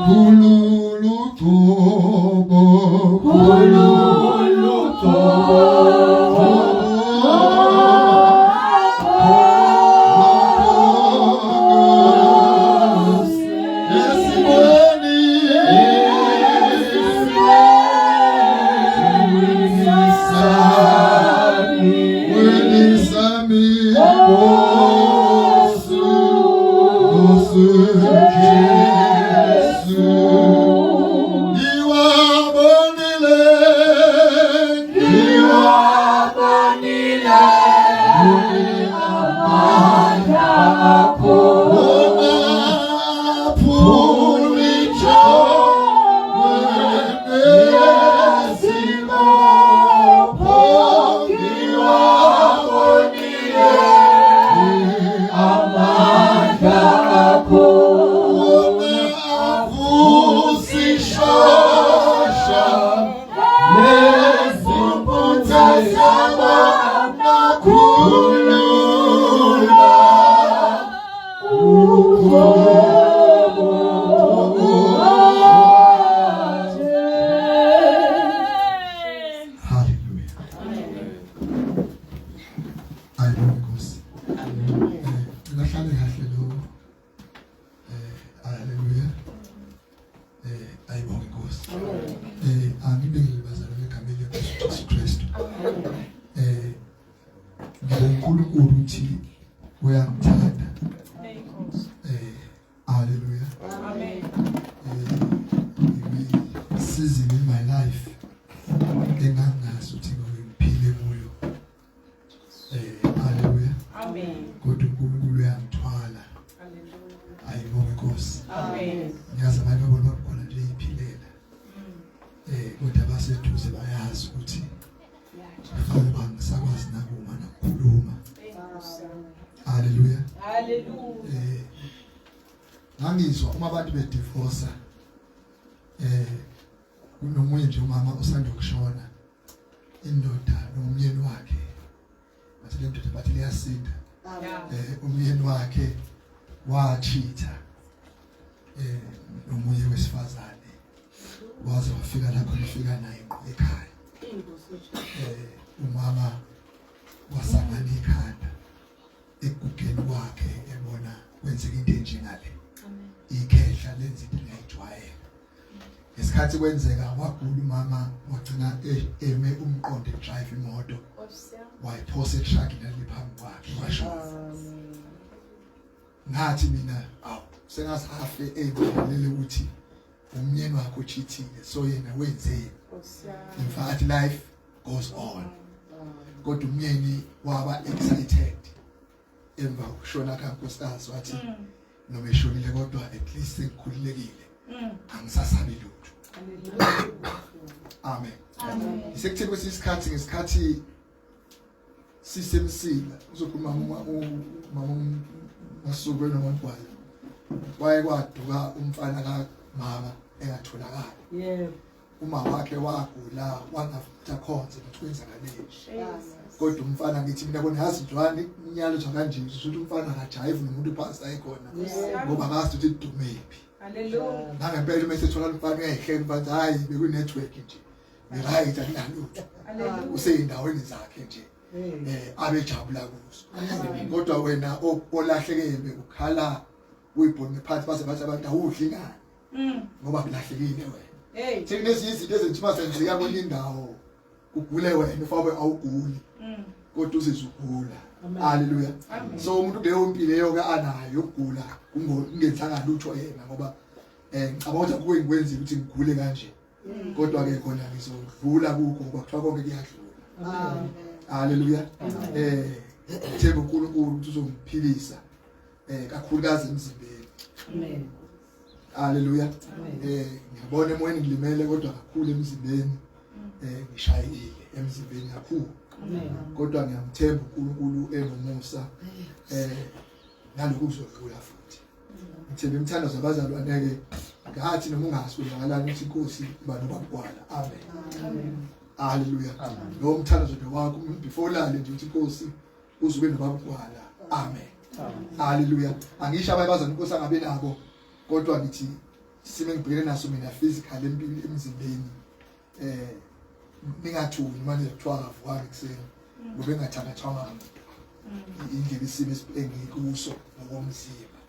Khululu gcobo, Khululu gcobo. Esiboni, Welisami, Nkosi, Nkosi Jesu. Ngiwabonile, Ngiwabonile amandla akho. Nesibopho ngiwabonile amandla akho. Nezimputha zabakhulula uqobo lwakhe. Hallelujah. Ayibonge Nkosi. Ngahlale kahle lo. Hallelujah. Ayibonge Nkosi. Angibingelele bazalwane egameni leNkosi Jesu Kristu. Ngibonga uNkulunkulu ukuthi uyangithanda. Hallelujah. Amen. Season in my life engangazi ukuthi ngiphile kuyo. Hallelujah. Amen. Kodwa uNkulunkulu uyangithwala. Hallelujah. Ayibonge Nkosi. Amen. Ngiyazi abanye babona bakhona nje iphilela. Kodwa abaseduze bayazi ukuthi kufanele bangisakwazi nakuma nakukhuluma. Hallelujah. Hallelujah. Ngangizwa uma abantu bedivorce, kunomunye nje umama osanda kushona, indoda nomyeni wakhe, bathi le ndoda bathi liyasinda. Umyeni wakhe wachitha nomunye wesifazane, waze wafika lapho efika naye ngqo ekhaya. Umama wasangana ikhanda ekugugeni kwakhe, ebona kwenzeka into enjengale, ikhehla lenza into engayijwayele. Ngesikhathi kwenzeka wagula umama, wagcina eme umqondo drive imoto, wayiphosa etruck naliphambi kwakhe, washona. Ngathi mina awu, sengaze afe eyibonelele ukuthi umnyeni wakhe uchithile, so yena wenzeni? In fact, life goes on. Kodwa umnyeni waba excited emva kokushona kankosikazi, wathi noma eshonile kodwa at least sengikhululekile, angisasabi lutho. Amen. Isekutheni kwesinye isikhathi, ngesikhathi sisemsila, uzokhuluma umama Masuku nomntwana, waye kwaduka umfana kamama engatholakali. Uma wakhe wagula, wangafutha khonze ukuthi kwenzakaleni, kodwa umfana, ngithi mina kona yazi njwani inyalo kanje, ukuthi umfana akajive nomuntu phansi ayikhona ngoba akazi ukuthi idumephi. Hallelujah. Nangempela uma esethola umfana uyayihleka umfana, hayi, beku-network nje, right, akunalutho. Hallelujah. Useyindaweni zakhe nje abejabula kuzo, kodwa wena olahlekele ukhala uyibhone phansi, baze bathi abantu awudli ngani ngoba kulahlekile wena. Hey. Sekunezinye izinto ezenziwa senzeka kwenye indawo, kugule wena ufakwe awuguli, kodwa uzizugula. Haleluya. So umuntu kuleyo mpilo leyo ke anayo yokugula kungenzanga lutho yena, ngoba ngicabanga ukuthi akuke ngikwenzile ukuthi ngigule kanje, kodwa ke khona ngizodlula kukho ngoba kuthiwa konke kuyadlula. Haleluya. Themba uNkulunkulu ukuthi uzongiphilisa kakhulukazi emzimbeni. Amen. Haleluya. Ngiyabona emoyeni ngilimele, kodwa kakhulu emzimbeni ngishayekile emzimbeni kakhulu. Amen. Kodwa ngiyamthemba uNkulunkulu enomusa, nalokhu kuzodlula futhi. Ngithemba imithandazo abazalwane ke, ngathi noma ungazi kwenzakalani, ukuthi inkosi iba nobabugwala. Amen. Haleluya. Lo mthandazo nje wakho before ulale nje, uthi inkosi uzube nobabugwala. Amen. Haleluya. Angisho abanye bazana inkosi angabe nabo, kodwa ngithi Isimo engibhekene naso mina physically empilweni emzimbeni eh ningathuki noma nizothiwa akavukanga ekuseni ngoba engathakathwanga indlela isimo engikuso ngokomzimba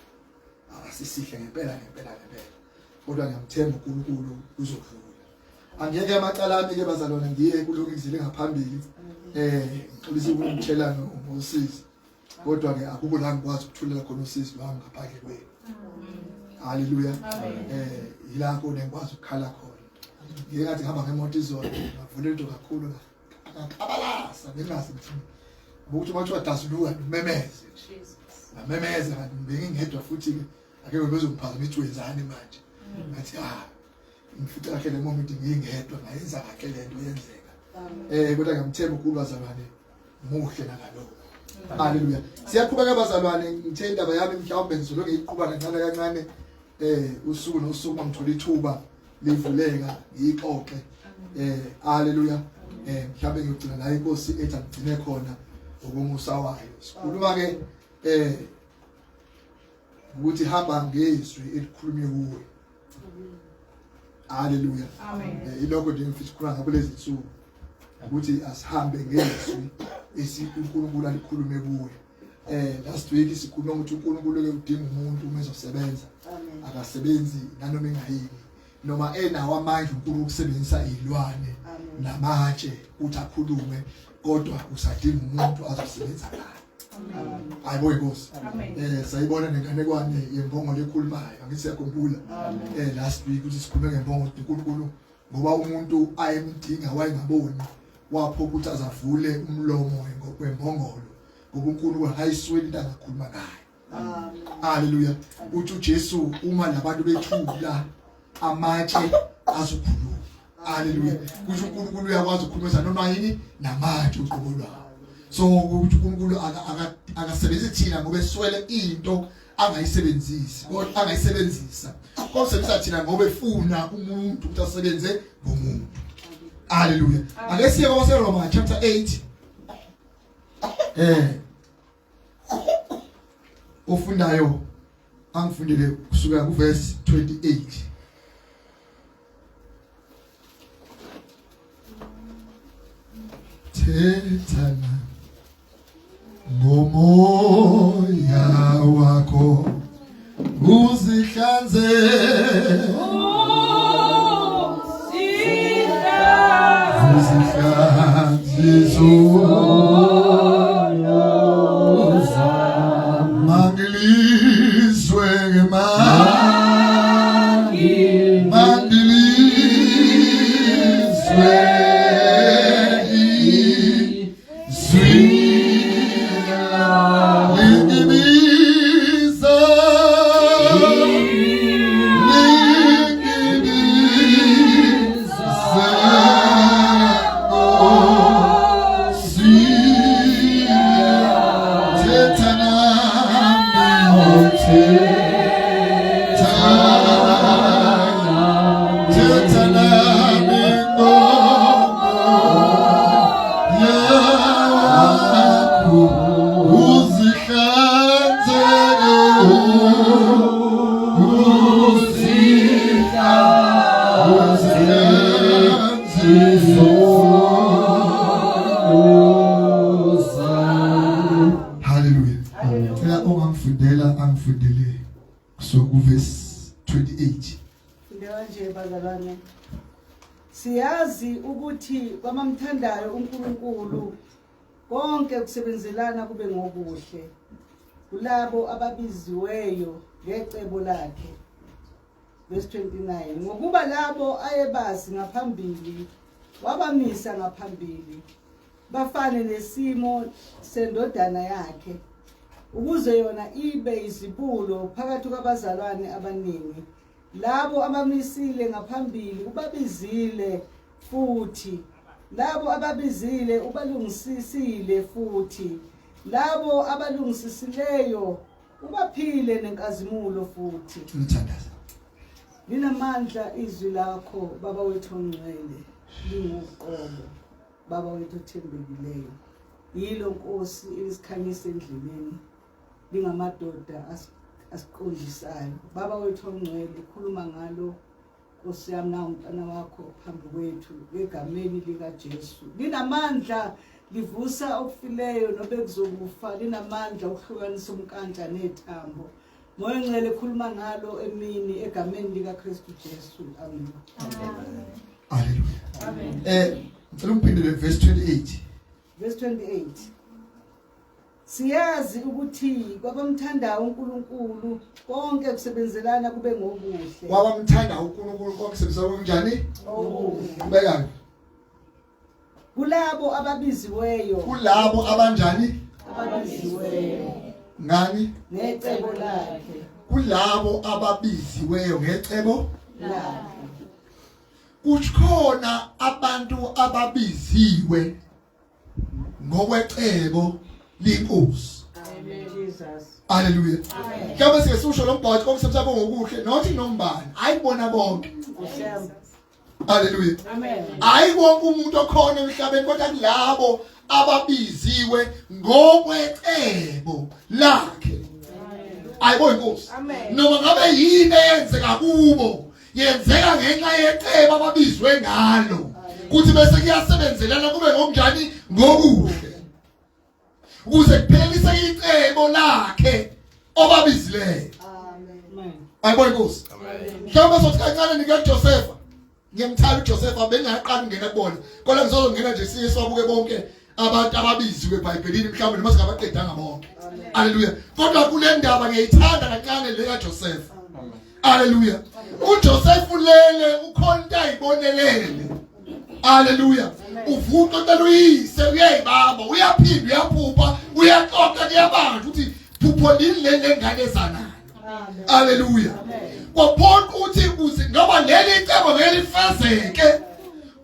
akasisihle ngempela ngempela ngempela kodwa ngiyamthemba uNkulunkulu uzodlula angiyeke amacala ami ke bazalwane ngiye kulokhu ngizile ngaphambili eh ngixolisa ukumtshela ngosizi kodwa ke akukho la ngikwazi ukuthulela khona usizi lwami ngaphandle kwenu haleluya eh yila kona ngikwazi ukukhala khona ngike ngathi ngihamba ngemoto izolo ngavula into kakhulu ngakabalasa ngingazi ngithi ukuthi uma kuthiwa dasuluka ngimemeze ngamemeza kanti bengingedwa futhi ke ake bezongiphazamisa ukuthi wenzani manje ngathi ah ngifica kahle le moment ngingedwa ngayenza kahle lento yenzeka eh kodwa ngiyamthemba uNkulunkulu bazalwane muhle nakalokho haleluya siyaqhubeka bazalwane ngithe indaba yami mhlawumbe ngizolo ngiyiqhuba kancane kancane eh usuku nosuku mangithola ithuba livuleka ngiyixoxe eh haleluya eh mhlawumbe ngiyogcina la inkosi ethi angigcine khona ngokomusa wayo sikhuluma ke eh ukuthi hamba ngezwi elikhulunywe kuwe haleluya Amen. Eh, ilokho nje ngifisa ukukhuluma ngakho lezi nsuku ukuthi asihambe ngezwi esi uNkulunkulu alikhulume kuwe eh last week sikhuluma ukuthi uNkulunkulu ke udinga umuntu uma ezosebenza Amen. akasebenzi nanoma engayini noma enawo amandla uNkulunkulu ukusebenzisa izilwane Amen. namatshe ukuthi akhulume kodwa usadinga umuntu azosebenza naye hayi bo inkosi eh sayibona nenganekwane yembongolo ekhulumayo angithi siyakhumbula eh last week ukuthi sikhulume ngembongolo uNkulunkulu ngoba umuntu ayemdinga wayengaboni wapho ukuthi azavule umlomo wembongolo ngoba uNkulunkulu akayisweli into angakhuluma ngayo haleluya uthi uJesu uma labantu bethula amatshe azokhuluma haleluya kusho uNkulunkulu uyakwazi ukukhulumisa noma yini namatshe uqobo lwawo so ukuthi uNkulunkulu akasebenzisi thina ngoba eswele into angayisebenzisi kodwa angayisebenzisa kodwa usebenzisa thina ngoba efuna umuntu ukuthi asebenze ngomuntu haleluya ake siye kwabaseRoma chapter 8 eh ofundayo angifundele kusuka kuverse 28 thethana ngomoya wakho uzihlanze uzihlanze mangilizwe mangilizwe izwi lingibiza lingibiza Nkosi thetha nami thetha nami ngomoya wakho uzihlanzeke Hallelujah. Cela ongangifundela angifundele kusuka kuverse 28. Funde kanje bazalwane. Siyazi ukuthi kwamamthandayo uNkulunkulu konke kusebenzelana kube ngokuhle kulabo ababiziweyo ngecebo lakhe. Verse 29 ngokuba labo ayebazi ngaphambili wabamisa ngaphambili bafane nesimo sendodana yakhe ukuze yona ibe izibulo phakathi kwabazalwane abaningi labo abamisile ngaphambili ubabizile futhi labo ababizile ubalungisisile futhi labo abalungisisileyo ubaphile nenkazimulo futhi Ngithandaza. Linamandla izwi lakho baba wethu ongcwele linguqobo baba wethu othembekileyo yilo Nkosi elisikhanyisa endleleni lingamadoda asiqondisayo. Baba wethu ongcwele, khuluma ngalo Nkosi yami, nawu umntwana wakho phambi kwethu egameni likaJesu. Linamandla, livusa okufileyo nobekuzokufa, linamandla ukuhlukanisa umnkantsha nethambo. Moya ongcwele, khuluma ngalo emini egameni likaKristu Jesu. Amen. Hallelujah. Amen. Ngicela ungiphindele verse 28. Verse 28. Siyazi ukuthi kwabamthandayo uNkulunkulu konke kusebenzelana kube ngokuhle. Kwabamthanda uNkulunkulu konke kusebenzelana kanjani? Okuhle. Qhubeka. Kulabo ababiziweyo. Kulabo abanjani? Ababiziweyo. Ngani? Ngecebo lakhe. Kulabo ababiziweyo ngecebo lakhe. Kukhona abantu ababiziwe ngokwecebo lenkosi. Amen Jesus. Hallelujah. Mhlawumbe sike siwusho lo mbhalo konke semsabo ngokuhle nothi nombani ayibona bonke. Hallelujah. Amen. Hayi wonke umuntu okhona emhlabeni kodwa kulabo ababiziwe ngokwecebo lakhe. Ayibo inkosi. Noma ngabe yini eyenzeka kubo yenzeka ngenxa yecebo ababizwe ngalo. Kuthi bese kuyasebenzelana kube ngokunjani ngokuhle. Ukuze kuphelelise icebo lakhe obabizileyo. Amen. Ayibo inkosi. Mhlawumbe sothi kancane nike Josepha. Ngiyamthanda uJosepha bengaqala ukungena kubona. Kodwa ngizongena nje siye siwabuke bonke abantu ababiziwe eBhayibhelini mhlawumbe noma singabaqedanga bonke. Haleluya. Kodwa kule ndaba ngiyayithanda kancane le kaJosepha. Haleluya. uJoseph ulele ukhona into ayibonelele. Haleluya. Uvuka ucela uyise uyayibamba uyaphinda uyaphupha uyaxoxa kuyabantu ukuthi phupho lini leli lengane ezanayo. Haleluya. Kwaphoqa ukuthi uze ngoba leli icebo ngeke lifezeke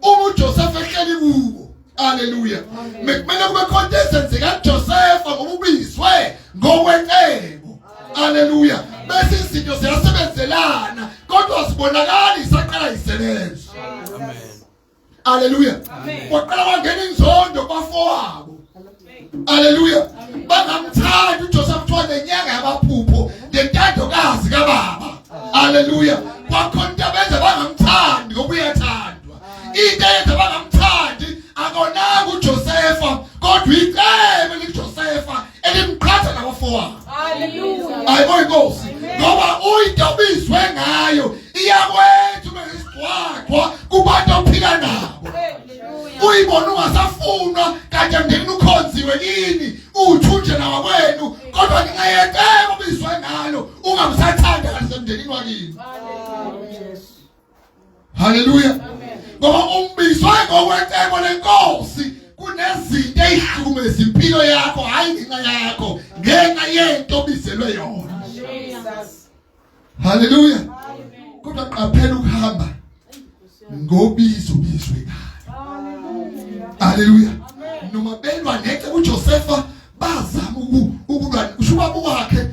uma uJoseph ehleli kubo. Haleluya. Kumele kube khona into ezenzeka kuJoseph ngoba ubizwe ngokwecebo. Haleluya. Bese izinto ziyasebenzelana kodwa zibonakali isaqala isebenza. Amen. Haleluya. Kwaqala kwangena inzondo kubafowabo. Haleluya. Bangamthandi uJoseph kuthiwa nenyanga yamaphupho nentandokazi kababa. Haleluya. Kwakhona into abenza bangamthandi ngoba uyathandwa. Into eyenza bangamthandi akonanga uJosepha kodwa icebo likaJosepha elimqhatha nabafowabo. Hallelujah. Ayibo inkosi ngoba uyinto obizwe ngayo iyakwenza ube isigcwagcwa kubantu ophila nabo. Uyibona ungasafunwa kanti emndenini ukhonziwe kini uthunje nawakwenu kodwa ngenxa yecebo obizwe ngalo ungamsathanda kahle emndenini wakini. Haleluya. Ngoba umbizwe ngokwecebo lenkosi kunezinto ezihlukumeza impilo yakho hayi ngenxa yakho ngenxa yento obizelwe yona. Haleluya. Kodwa qaphela ukuhamba ngobizo bizwe ngalo. Haleluya. Noma belwa necebo uJosepha bazama ukulwa usho ubaba wakhe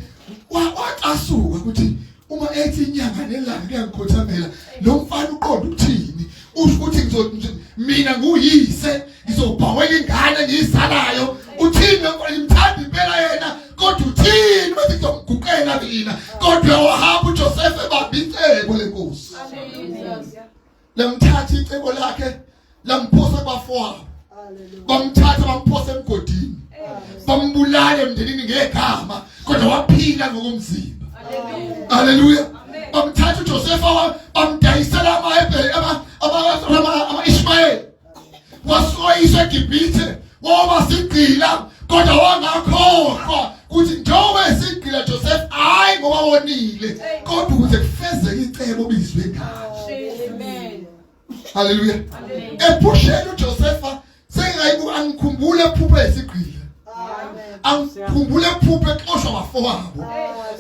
wacasuka ukuthi uma ethi inyanga nelanga kuyangikhothamela lo mfana uqonda ukuthini usho ukuthi mina nguyise ngizobhawela ingane ngiyizalayo uthini lo mfana ngimthanda impela yena kodwa uthini bese ngizomguqela mina kodwa wahamba uJoseph ebamba icebo lenkosi lamthatha icebo lakhe lamphosa kubafowabo bamthatha bamphosa emgodini bambulala emndenini ngegama kodwa waphila ngokomzimba haleluya bamthatha uJosepha bamdayisela amaHebheru ama-Ishmayeli wasuka eGibhithe waba sigqila kodwa wangakhohlwa ukuthi njengoba esigqila Joseph hayi ngoba wonile kodwa ukuze kufezeke icebo obizwe ngalo. Amen. Haleluya. Ephusheni uJosepha sengayibuka angikhumbule ephupha esigqila. Angikhumbule ephupha exoshwa abafowabo.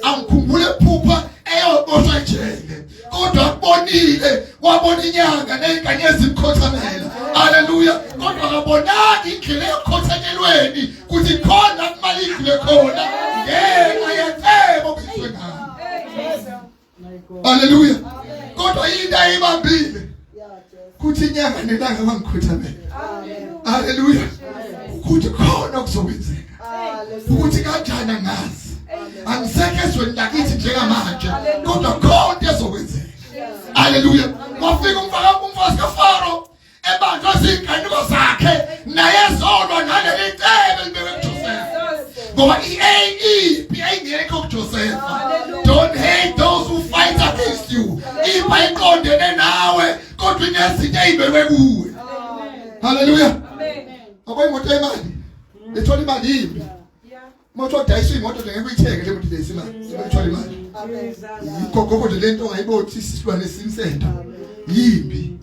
Angikhumbule ephupha eyoboshwa ejele. Kodwa akubonile wabona inyanga nezinkanyezi imkhothamela. Haleluya. Kodwa akabonanga indlela eyokhothakelweni ukuthi khona kumali idlule khona ngenxa yecebo obizwe ngalo. Haleluya. Kodwa into ayibambile kuthi inyanga nelanga bangikhothamela. Haleluya. Ukuthi khona kuzokwenzeka. Ukuthi kanjani angazi. Angisekho ezweni lakithi njengamanje, kodwa khona into ezokwenzeka. Haleluya. Wafika umfaka umfazi kaFaro ebanjwa izinkanuko zakhe naye ezolwa naleli cebo elibekwe kuJosefa. Ngoba i-AE ayingekho kuJosefa. Don't hate those who fight against you. Impi ayiqondene nawe kodwa inezinto ezibekwe kuwe. Haleluya. Amen. Yabo imoto yemali. Bethola imali yimbi. Uma kuthiwa kudayiswa imoto nje ngeke uyithenge le moto idayisa imali. Sebethola imali. Yikho gogo nje lento ongayibothi isilwane simsento. Yimbi.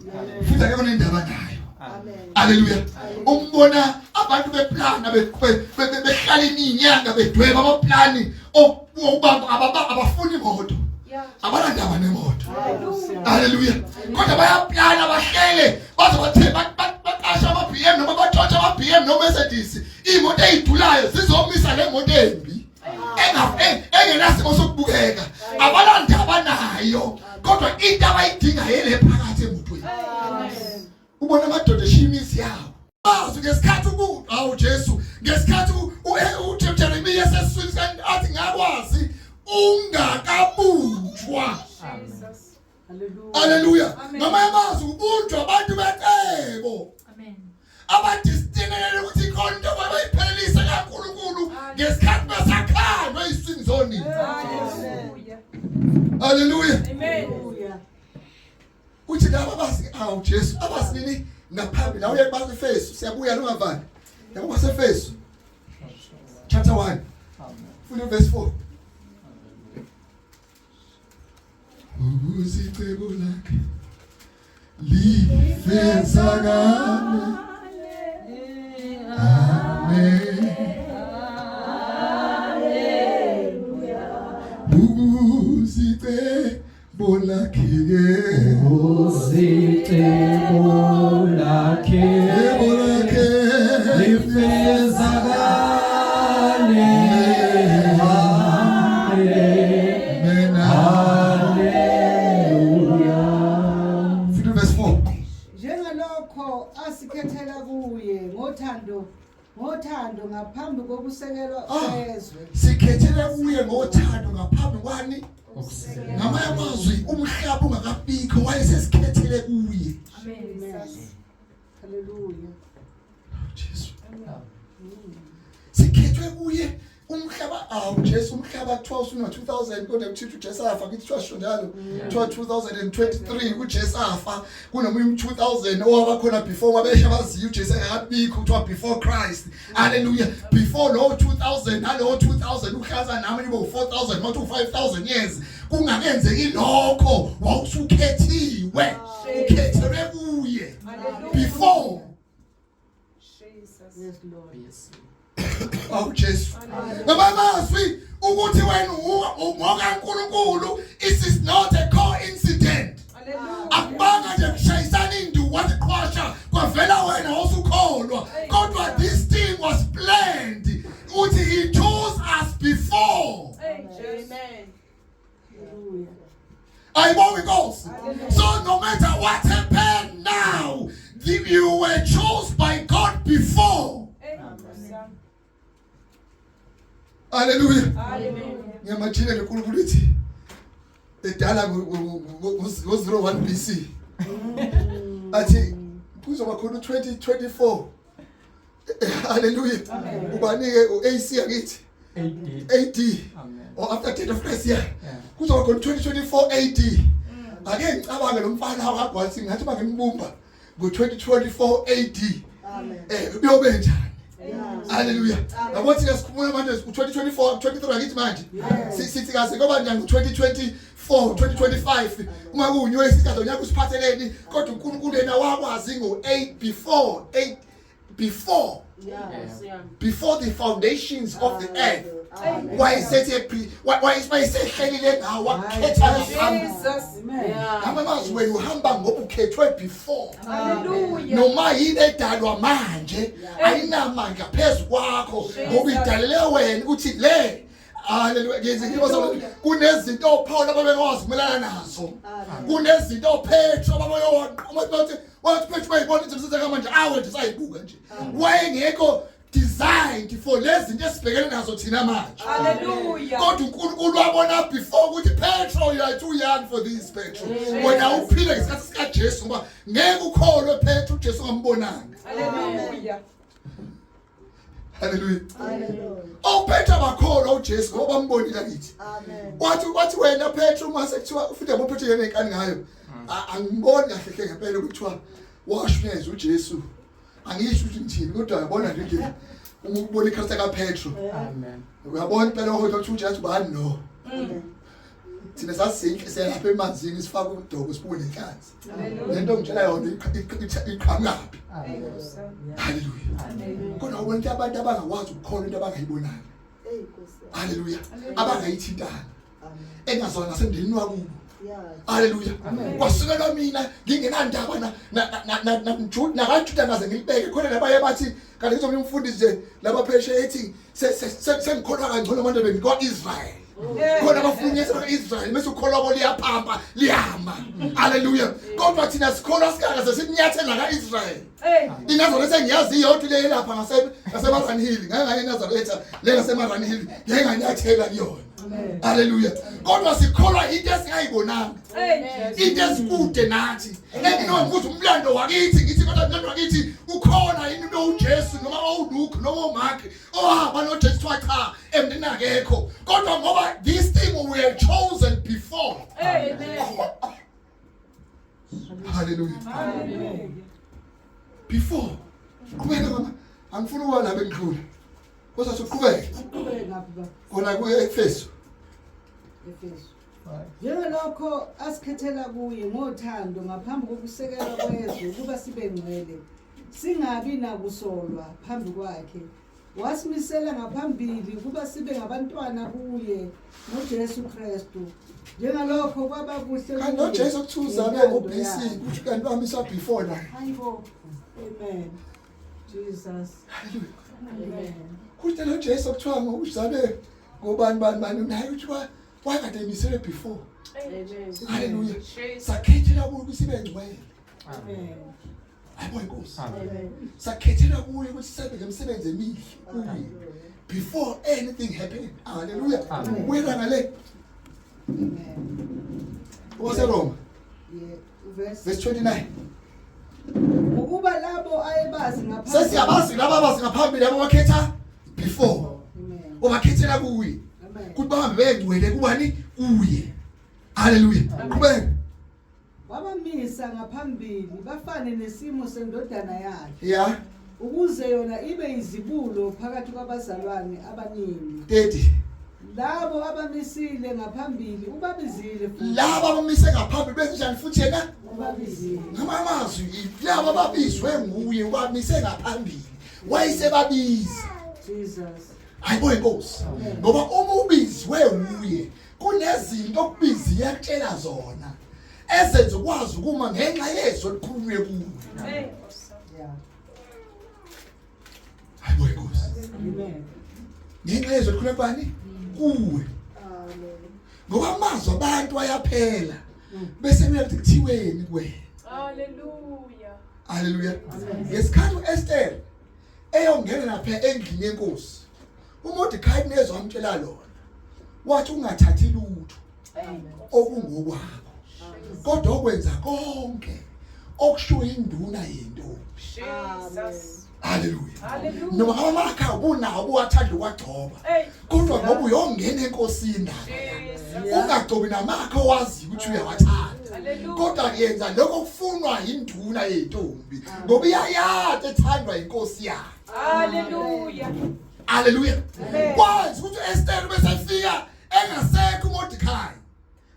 Futhi akekho nendaba nayo. Haleluya. Umbona abantu beplana behlala iminyaka bedweba amaplani okubamba abafuni imoto. Abanandaba nemoto. Haleluya. Kodwa bayaplana bahlele baze bathe baqasha ama BM noma batshontsha ama BM noma Mercedes. Imoto ezidulayo zizomisa le moto embi. Engenasimo sokubukeka. Abanandaba nayo. Kodwa into abayidinga yele phakathi emotweni. Ubona amadoda eshiya imizi yawo. Bazi ngesikhathi uku awu Jesu ngesikhathi uJeremiya esesiswini athi ngakwazi ungakabunjwa. Haleluya. Ngamanye amazwi ubunjwa abantu becebo. Amen. Abadestinelele ukuthi khona into abayiphelelise kaNkulunkulu ngesikhathi besakhandwa eziswini zonina. Hallelujah. Haleluya. Amen. Uthi laba bazi awu Jesu abasinini ngaphambili awuye kubaseFesu siyabuya lungavali. Yabo baseFesu chapter 1 funda verse 4. Ukuze icebo lakhe lifezakale. Amen. Ukuze icebo lakhe Ukuze icebo lakhe icebo lakhe lifezakale. Amen. Amen. Haleluya. Funda verse 4. Njengalokho asikhethela kuye ngothando ngothando ngaphambi kokusekelwa Ah. kwezwe. Sikhethele kuye ngothando ngaphambi kwani? Ngamanye amazwi umhlaba ungakabikho wayesesikhethele kuye. Amen. Haleluya. Jesu. Sikhethwe kuye umhlaba awu Jesu umhlaba kuthiwa usuna 2000 kodwa kuthiwa uJesu afa kuthiwa sho njalo kuthiwa 2023 uJesu afa kunomunye 2000 owaba khona before wabesha baziyo uJesu engakabikho kuthiwa before Christ. Hallelujah. Before lo 2000 nalo 2000 uhlaza nami nibe 4000 mathi 5000 years kungakenzeki lokho wawusukhethiwe ukhethelwe kuye before. Jesus. Yes Lord. Awu Jesu. Ngoba amazwi ukuthi wena ungokaNkulunkulu it is not a coincidence. Hallelujah. Akubanga nje kushayisana induku wathi qhwasha kwavela wena osukholwa kodwa this thing was planned. Uthi he chose us before. Amen. Hallelujah. Ayibonge inkosi. So no matter what happened now, you were chose by God before. Amen. Hallelujah. Hallelujah. Ngiyamajile lenkulunkulu ithi edala ngo-01 BC athi kuzoba khona u-2024. Hallelujah. Ubanike u-AC akithi AD. AD Amen. or after death of Christ yeah. Yeah. Kuzoba khona 2024 AD. Ake ngicabange lo mfana wakagwathi ngathi bangimbumba ngo-2024 AD. Amen. Kuyobe njani? Yeah. Hallelujah. Yabo thina sikhumula manje u-2024 23 akithi manje. Sithi kaze ngoba njani ngo-2024 2025 uma kuwunywe isikhathi unyaka usiphatheleni kodwa uNkulunkulu yena wakwazi ngo-8 before 8 before Yeah. before the foundations of the earth. Amen. Wayesethe wayesehlelile ngawo wakukhetha ngaphambili. Jesus. Amen. Ngamanye amazwi wena uhamba ngoba ukhethwe before. Hallelujah. Noma yini edalwa manje ayinamandla phezu kwakho ngoba idalele wena ukuthi le haleluya ngenze ngibaza kunezinto oPaul ababengakwazi ukumelana nazo kunezinto oPetro ababeyowathi Petro bayibona izinto zenzeka manje awe nje sayibuka nje wayengekho designed for lezi zinto esibhekene nazo thina manje. Hallelujah. Kodwa uNkulunkulu wabona before ukuthi Petro you are too young for this Petro. Wena uphile ngesikhathi sikaJesu ngoba ngeke ukholwe Petro uJesu ungambonanga. Hallelujah. Hallelujah. Hallelujah. OPetro bakholwa uJesu ngoba bambonile kithi. Amen. Wathi wathi wena Petro uma sekuthiwa futhi yabo Petro yena enkani ngayo. Angiboni kahle hle ngempela ukuthiwa washunyezwa uJesu. Angisho ukuthi ngithini kodwa yabona nje nje uma ubona ikharta kaPetro. Amen. Uyabona impela ohola ukuthi uJesu bani no. Thina sasizinhle selapha emanzini sifaka udobo sibuke nenhlanzi. Lento ngitshela yona iqhamukaphi. Hallelujah. Kodwa ubona ukuthi abantu abangakwazi ukukholwa into abangayibonanga. Hey Nkosi. Hallelujah. Abangayithintanga. Amen. Engazona nasemndenini wakubo. Yeah. Hallelujah. Kwasukelwa mina ngingenandaba na na na na na nakaJuda ngaze ngilibeke khona labaye bathi kanti ngizomnye umfundisi nje laba phesheya ethi sengikholwa kangcono manje bengikwa-Israel. Khona abafunyisa ka-Israel bese ukholwa kwabo liyaphampa liyama. Hallelujah. Kodwa thina sikholwa sikaze sesinyathela ka-Israel. Hey. INazaretha engiyazi iyodwa le lapha ngase ngaseMaran Hill. Ngake ngaye eNazaretha le ngaseMaran Hill ngeke nganyathela kuyona. Hallelujah. Kodwa sikholwa into esingayibonanga. Hey. Into esikude nathi. Enginoba ukuthi umlando wakithi ngithi kodwa umlando wakithi ukhona yini into uJesu noma uLuke noma uMark ohamba noJesu kuthiwa cha emndeni akekho. Kodwa ngoba this thing we were chosen before. Amen. Hallelujah. Hallelujah. Before. Qhubeka mama. Angifuni ukuba la bengidlula. Kodwa soqhubeke. Uqhubeke ngaphi baba? Khona ku-Efesu. Efesu. Njengalokho asikhethela kuye ngothando ngaphambi kokusekelwa kwezwe ukuba sibe ngcwele, singabi nakusolwa phambi kwakhe. Wasimisela ngaphambili ukuba sibe ngabantwana kuye noJesu Kristu. Njengalokho kwaba kuhle Kanti kuye noJesu kuthiwa uzalwe ngentando ngo-BC, yakhe. kusho kanti wamiswa before la. Hayibo. Amen. Jesus. Hallelujah. Amen. Kuthi lo Jesu kuthiwa ngokuzalwe ngobani bani bani naye kuthiwa wayekade emiselwe before. Hallelujah. Jesus. Sakhethela kuye ukuthi sibe ngcwele. Amen. Hayibo inkosi. Amen. Sakhethela kuye ukuthi sibe ngemisebenzi emihle kuye before anything happened. Hallelujah. Amen. Wena ngale Amen. waseRoma Yeah, verse verse 29. Ukuba labo ayebazi ngaphambili. Sesiyabazi laba abazi ngaphambili abakhetha before. Amen. Obakhethela kuye. Amen. Kuthi bahambe bengcwele kubani kuye. Hallelujah. Qhubeka. Wabamisa ngaphambili bafane nesimo sendodana yakhe Yeah. ukuze yona ibe izibulo phakathi kwabazalwane abaningi. 30. Labo abamisile ngaphambili ubabizile futhi. Laba abamise ngaphambili benzenjani futhi yena? Ubabizile. Ngamamazwi laba ababizwe nguye ubamise ngaphambili. Wayesebabiza. Jesus. Hayibo inkosi. Ngoba uma ubizwe uye kunezinto okubizi yakutshela zona ezenza ukwazi ukuma ngenxa yezwi elikhulunywe kuwe. Hey. Yeah. Hayibo inkosi. Amen. Ngenxa yezwi elikhulunywe kubani? Kuwe. Amen. Ngoba amazwi abantu ayaphela. Bese kuya kuthi kuthiweni kuwena. Hallelujah. Hallelujah. Ngesikhathi uEsther eyongena lapha endlini yenkosi. uMordecai nezwe amtshela lona. Wathi ungathathi lutho Hey. okungokwakho. Kodwa okwenza konke okushiwo induna yentombi. Jesus. Hallelujah. Hallelujah. Noma ngabe amakha ubunawo ubuwathanda ukwagcoba. Hey. Kodwa ngoba uyongena enkosini lapha. Jesus. Ungagcobi namakha owaziyo ukuthi uyawathanda. Hallelujah. Kodwa yenza lokho okufunwa induna yentombi ngoba iyayazi ethandwa inkosi yakhe. Hallelujah. Hallelujah. Amen. Kwazi ukuthi uEsther besefika engasekho uMordecai.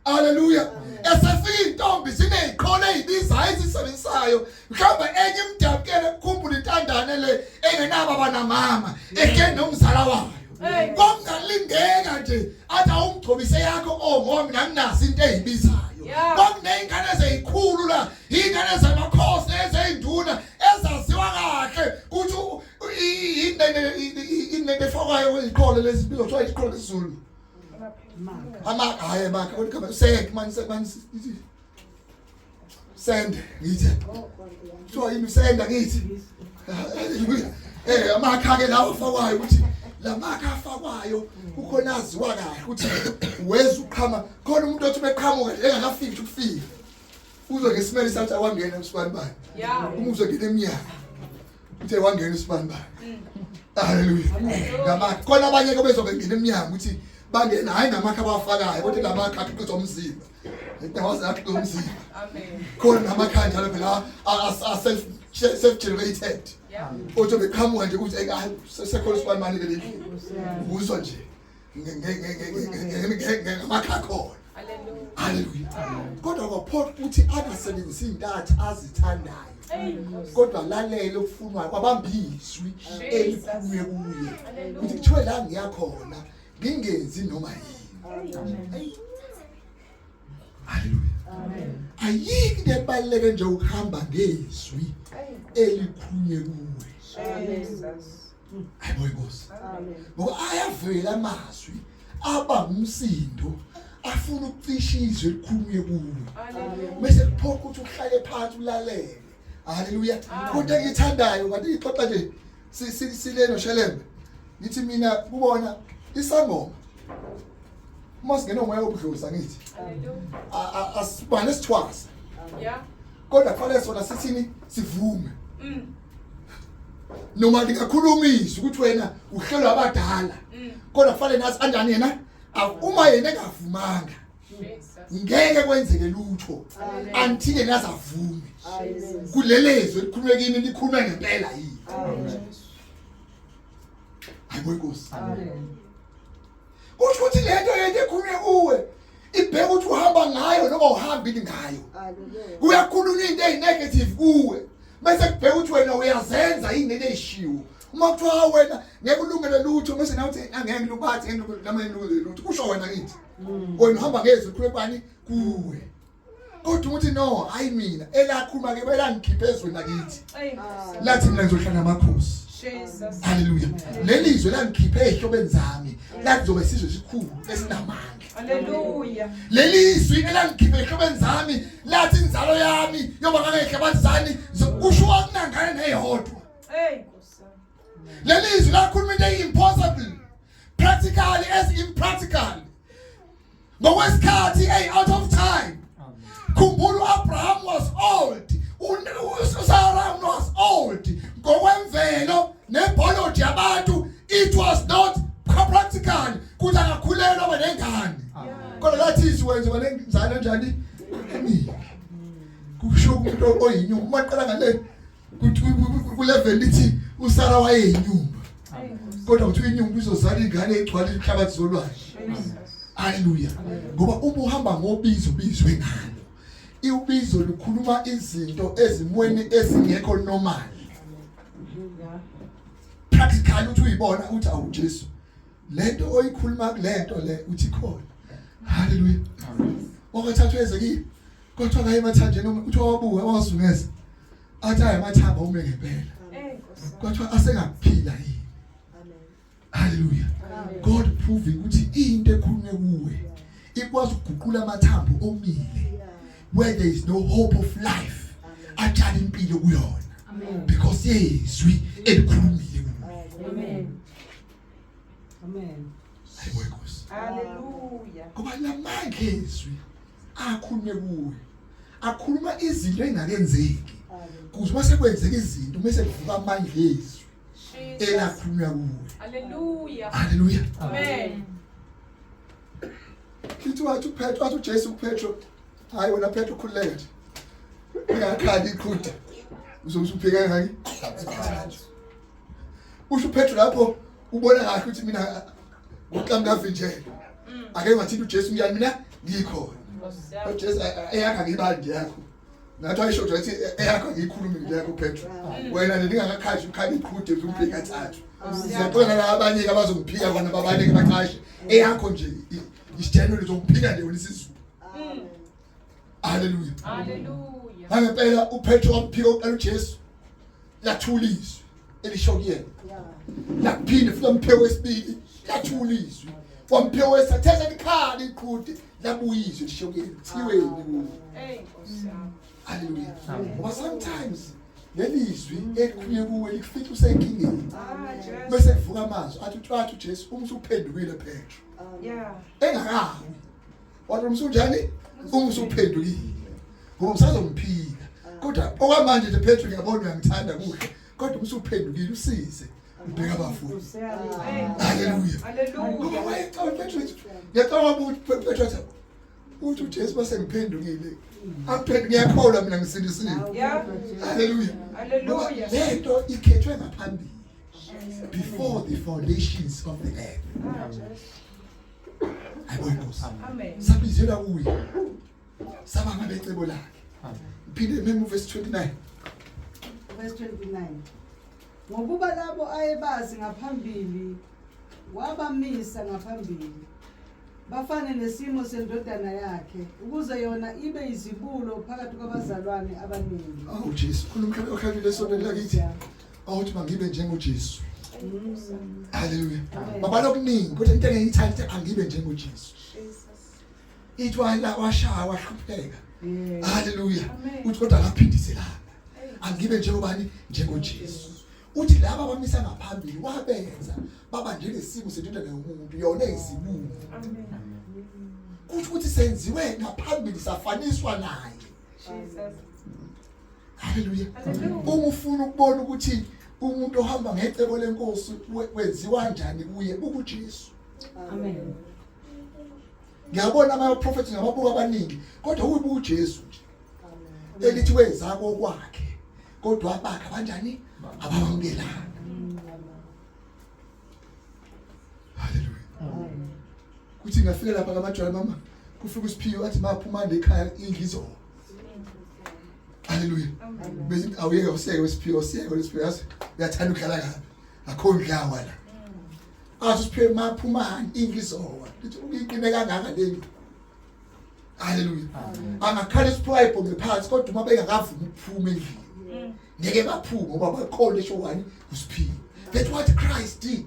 Hallelujah. Esefika intombi sineziqholo ezibizayo ezisebenzisayo. Mhlawumbe enye imdabukele kukhumbula intandane le engenababa namama ehleli nomzala wayo. Hey. Kwakungalindeka nje athi awungigcobise yakho oh ngoba mina nginazo into ezibizayo. Yeah. Kwakuney'ngane eziyikhulu la, iy'ngane zamakhosi ezey'nduna ezaziwa kahle ukuthi inento efakwayo iziqholo lezi bizwa kuthiwa iziqholo lesiZulu. Maka. Ama hayi maka kodwa igama send man man send ngithi. Kuthiwa yini senda ngithi. Haleluya. Amakha ke lawo afakwayo ukuthi lamakha afakwayo kukhona aziwa kahle ukuthi weza uqhama khona umuntu othi beqhamuka nje engakafiki ukufika. Uzwe ngesimele sathi awangena usibani bani. Uma uzwe ngena eminyaka. Uthe wangena usibani bani. Haleluya. Ngamakha khona abanye ke bezobe ngena eminyango ukuthi bangena hayi ngamakha abawafakayo kodwa lamakha akhiqizwa umzimba. Waze akhiqizwa umzimba. Amen. Khona namakha njalo phela a self generated. Othi beqhamuka nje ukuthi hayi sekhona usibani bani ke leli. Uzwa nje ngamakha khona. Hallelujah. Haleluya. Kodwa kwaphoqa ukuthi angasebenzisi intatha azithandayo. Kodwa lalele okufunwayo kwabamba izwi elikhulunywe kuye. Ukuthi kuthiwe la ngiyakhona ngingenzi noma yini. Haleluya. Ayikho into ebaluleke nje ukuhamba ngezwi elikhulunywe kuwe. Jesus. Hayibo inkosi. Ngoba ayavela amazwi aba umsindo afuna ukucisha izwi elikhulunywe kuwe. Hallelujah. Bese kuphoqa ukuthi uhlale phansi ulalele. Haleluya. Kodwa engithandayo kanti ixoxa nje sile noShelembe. Ngithi mina kubona isangoma. Uma singena umoya wobudlozi angithi. Hallelujah. Asibane sithwasa. Yeah. Kodwa kufanele sona sithini sivume. Noma lingakhulumisa ukuthi wena uhlelwa abadala. Kodwa kufanele nazi anjani yena uma yena engavumanga Jesus. ngeke kwenzeke lutho until yena azavume. Kulelezwe likhulume kimi likhulume ngempela yini. Hayibo inkosi. Kusho ukuthi lento yento ekhulunywe kuwe ibheka ukuthi uhamba ngayo noma uhambile ngayo. Kuyakhulunywa into eyinegative kuwe bese kubheka ukuthi wena uyazenza yini lento eyishiwo. Uma kuthiwa wena ngeke ulungele lutho bese nawe uthi angeke ngilubathi ngeke nami ngilungele lutho kusho wena kithi. Wena uhamba ngezwi khulume bani kuwe. Kodwa ukuthi no hayi mina elakhuluma ke belangikhiphe ezweni lakithi. Lathi mina ngizohlala namakhosi. Jesus. Haleluya. Leli zwe langikhiphe ezihlobeni zami lathi zobe sizwe esikhulu esinamandla. Hallelujah. Leli zwi elangikhiphe ezihlobeni zami lathi inzalo yami yoba ngangehlabathi zani kusho akunangane neyodwa. Hey Nkosi. Leli zwi lakhuluma into eyi-impossible practically as impractical. Ngokwesikhathi hey out of time. Khumbula uAbraham was old. uSarah was old. Ngokwemvelo nebiology yabantu it was not practical kuthi angakhulelwa abe nengane. Kodwa lathi izwi wenza banenzalo kanjani? Emibi. Kusho umuntu oyinyumba uma qala ngale ku level lithi uSarah wayeyinyumba. Kodwa kuthiwa inyumba izozala ingane egcwala inhlabathi zolwandle. Haleluya. Ngoba uma uhamba ngobizo bizwe ngalo. Iubizo lukhuluma izinto ezimweni ezingekho normal. Practically uthi uyibona uthi awu Jesu. Lento oyikhuluma kulento le uthi khona. Haleluya. Okuthathwa Ezekiel kodwa kaye emathanjeni uthi wabuka wazungeza. Athi ayi amathambo ume ngempela. Hey Nkosi. Kodwa asengakuphila yini. Hallelujah. God proving ukuthi into ekhulunywe kuwe ikwazi ukuguqula amathambo omile where there is no hope of life atshala impilo kuyona because yezwi elikhulumile kuwe. Amen. Amen. Hayibo inkosi. Hallelujah. Ngoba lamandla ezwi akhulunywe kuwe akhuluma izinto engakenzeki kuze mase kwenzeka izinto mase kuvuka amandla ezwi Jesus. elakhulunywa kuwe. Hallelujah. Hallelujah. Amen. Lithi wathi uPetro wathi uJesu kuPetro hayi wena Petro khululeka nje. Ungakhali iqhude. Uzokuphika ngaki? Usho uPetro lapho ubona kahle ukuthi mina ngokuqhamuka vinjelo. Ake ngathinta uJesu ngiyani mina ngikhona. Nkosi yami. uJesu eyakho angiyibali yakho. Nathi ayisho nje ethi eyakho angiyikhulumi nje yakho Petro. Wena nje ningakakhashi ukhala iqhude uzophika kathathu. Siyaqonda la abanye ke abazongiphika kona babaleke baqashe. Eyakho nje isithenelo uzongiphika nje wena isiZulu. Hallelujah. Hallelujah. Nangempela uPetro wamphika uqala uJesu. Lathula izwi elisho kuyena. Laphinde futhi wamphika wesibili lathula izwi. Wamphika wesathu likhala iqhude labuya izwi lisho kuyena. Thiweni kuwe. Hey Nkosi yami. Hallelujah. Ngoba sometimes Leli zwi elikhulunywe kuwe likufica usenkingeni. Ah, Jesu. Bese kuvuka amazwi athi uthi wathi uJesu uma usuphendukile Petro. Yeah. Engakawi. Wathi uma usunjani? Uma usuphendukile. Ngoba usazomphika. Kodwa okwamanje nje Petro ngiyabona uyangithanda kuhle. Kodwa uma usuphendukile usize. Ubheka abafundi. Hey. Hallelujah. Ngoba Hallelujah. wayecabanga Petro ngiyacabanga ukuthi Petro athi uthi uJesu base ngiphendukile. Angiphenduke ngiyakholwa mina ngisindisiwe. Yeah. Hallelujah. Ngoba Hallelujah. lento ikhethwe ngaphambili before the foundations of the earth. Ah, Jesu. Hayibo inkosi. Amen. Sabizelwa kuye. Saba ngabecebo lakhe. Phinde memo verse 29. Verse 29. Ngokuba labo ayebazi ngaphambili wabamisa ngaphambili bafane nesimo sendodana yakhe ukuze yona ibe izibulo phakathi kwabazalwane abaningi. Awu Jesu, khona umkhabe okhalile esontweni lakithi. Awuthi mangibe njengoJesu. Hallelujah. Baba lokuningi kodwa into engiyithanda ithi angibe njengoJesu. Jesus. Ithi wala washaya wahlupheka. Yeah. Hallelujah. Amen. Uthi kodwa akaphindiselanga. Angibe njengobani njengoJesu. Uthi laba abamisa ngaphambili wabenza baba njengesimo sendodana yomuntu yona eyizibulo. Amen. Kusho ukuthi senziwe ngaphambili safaniswa naye. Jesus. Hallelujah. Hallelujah. Uma ufuna ukubona ukuthi umuntu ohamba ngecebo lenkosi wenziwa kanjani kuye ukuJesu. Amen. Ngiyabona ama prophets ngababuka abaningi kodwa uyibuka uJesu nje. Elithi weza kokwakhe kodwa abakhe abanjani abawamukelanga. Hallelujah. Kuthi ngafika lapha kamajwala mama kufika uSiphiwe athi maphuma ekhaya indlu izowa. Hallelujah. Bese awuyeke useke uSiphiwe useke uSiphiwe yazi uyathanda ukudlala kabi. Akho ndlawa la. Athi uSiphiwe maphumani indlu izowa. Lithi uyiqine kangaka le ndlu. Hallelujah. Angakhala isiphiwe ayibhonge phansi kodwa uma bengakavumi ukuphuma endlini. Ngeke baphume ngoba bakhona esho wani uSiphiwe. That's what Christ did.